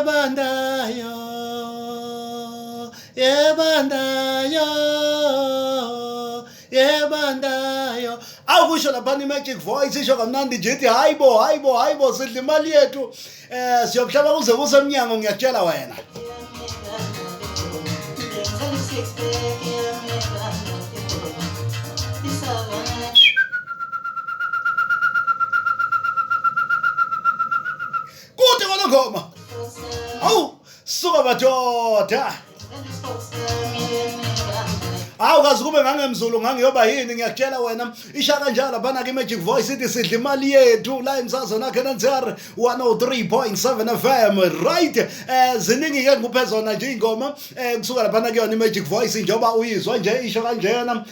Yebandayo, yebandayo, yebandayo. Awukusho laphana i-Magic Voice isho kamnandi nje ithi hayibo, hayibo, hayibo, sidla imali yethu. Siyokuhlaba kuze kusemnyango, ngiyakutshela wena. Kude kwale ngoma. Awu, suka madoda. Hawu, kazi kube ngangemzulu ngangiyoba yini, ngiyakutshela wena. Isha kanjalo laphana ke Magic Voice ithi sidla imali yethu la emsazweni wakhe NCR 103.7 FM, right? Ziningi ke, ngikuphe zona nje ingoma kusuka laphana kuyona iMagic Voice, njengoba uyizwa nje isho kanjena.